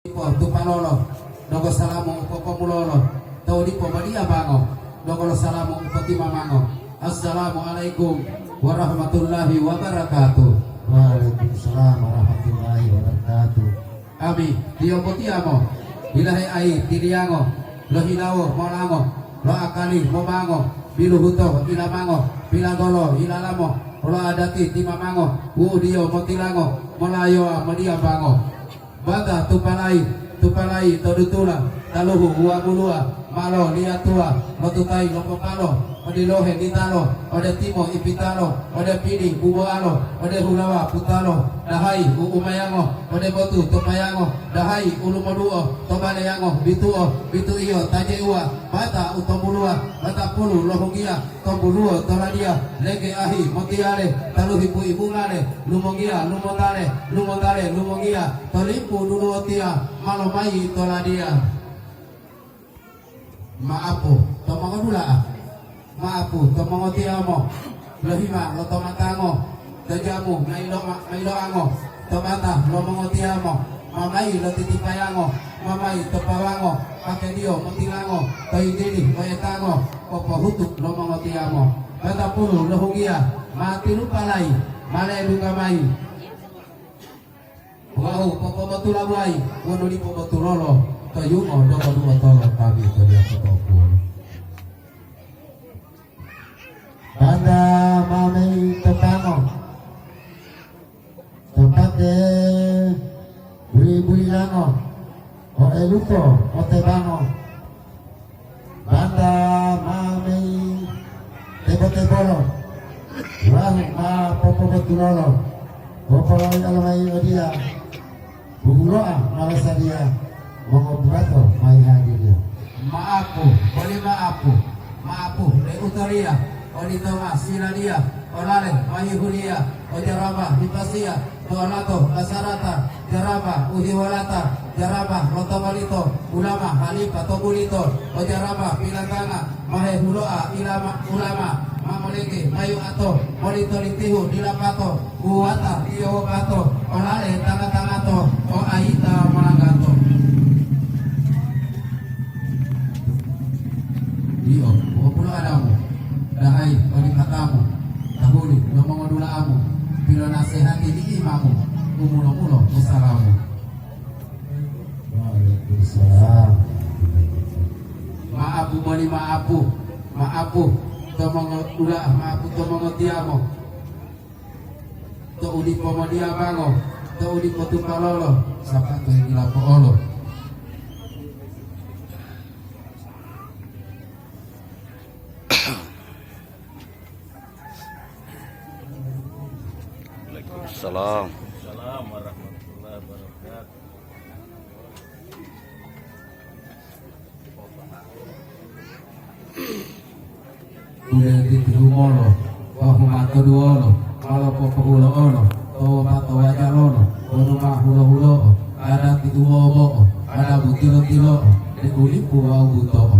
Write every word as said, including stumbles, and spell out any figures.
Dipo tupalolo, donggo salamu u popomulolo, to dipo badiya bango, donggo lo salamu u potimamango. Assalamualaikum warahmatullahi wabarakatuh. Waalaikumsalam warahmatullahi wabarakatuh. Ami, tiyo botiyamo, hilahe ayi tiliyango, lo hilawo molango, lo akali mobango, biluhuto ilamango, piladolo ilalamo, lo adati timamango, wu'udiyo motilango, molayowa modiya bango. Bata tupalayi, tupalayi to dutula, taluhu wuwabuluwa, malo liyatuwa, lotutayi lopopalo, odilohe litalo, ode timo ipitalo, ode pili buboalo, ode hulawa putalo, dahayi u umayango, ode botu to payango, dahayi u lumoduo to baleyango, bituo, bituiyo taje'uwa, bata u tombuluwa, bata pulu lohunggiya, tombuluwo to ladiya, lege ahi motiyale, taluhi bui bungale, lumongiya, lumontale, lumontale, lumongiya, to lipu duluwotiya, ma lomayi to ladiya. Ma'apu to mongodula'a, ma'apu to mongotiyamo, lohima lo tomatango, to jamu ma ilo-, ma iloango, to bata lo mongotiyamo, ma mayi lo titipayango, ma mayi to pawango, pakediyo motilango, to yitili moetango, popohutu lo mongotiyamo. Patapulu lo hunggiya, ma tilupalayi, ma ledungga mayi. Wawu popobotula buwayi wonu dipo botulolo to yungo donggo du'otolo tabi to liyapoto pulu. Banta ma mayi to pango, to pate buli-bulilango, o eluto, o tebango. Banta ma mayi tebo-tebolo, wawu ma popobotulolo, popoloiya lomayi odiya, bubuloa ma losadiya, mongobubato ma yihadiriya. Ma'apu, boli ma'apu, ma'apu, le utoliya, odito ma silaliya, olale ma yihuliya, ojaramba hipasiya, to olato kasarata, jaramba uhiwalata, jaramba lotobolito, ulama halipa to bulito, ojaramba pilatanga, mahehuloa ilama ulama, ma moleke mayu ato, molito litihu dilapato, uwata iyo wopato, olale tanga-tangato, o ayita molanggato. Iyo, popopulo adamu, dahayi olikatamu, tahuli lo mongodula'amu, pilonasehati li imamu, u mulo-mulo mosalamu. Waalaikumsalam. Ma'apu boli ma'apu, ma'apu to mongodula'a, ma'apu to mongotiyamo. To u dipo modiyamango, to u dipo tupalolo, sapato hilapo'olo. Waalaikumsalam. Salam warahmatullahi wabarakatuh. Ule titihumolo, wahu matoduwolo, malo popohulo'olo, towo matowajalolo, wonu ma hulo-hulo'o, adati u wowo'o, adabu tilo-tilo'o, deu lipu wawu buto'o.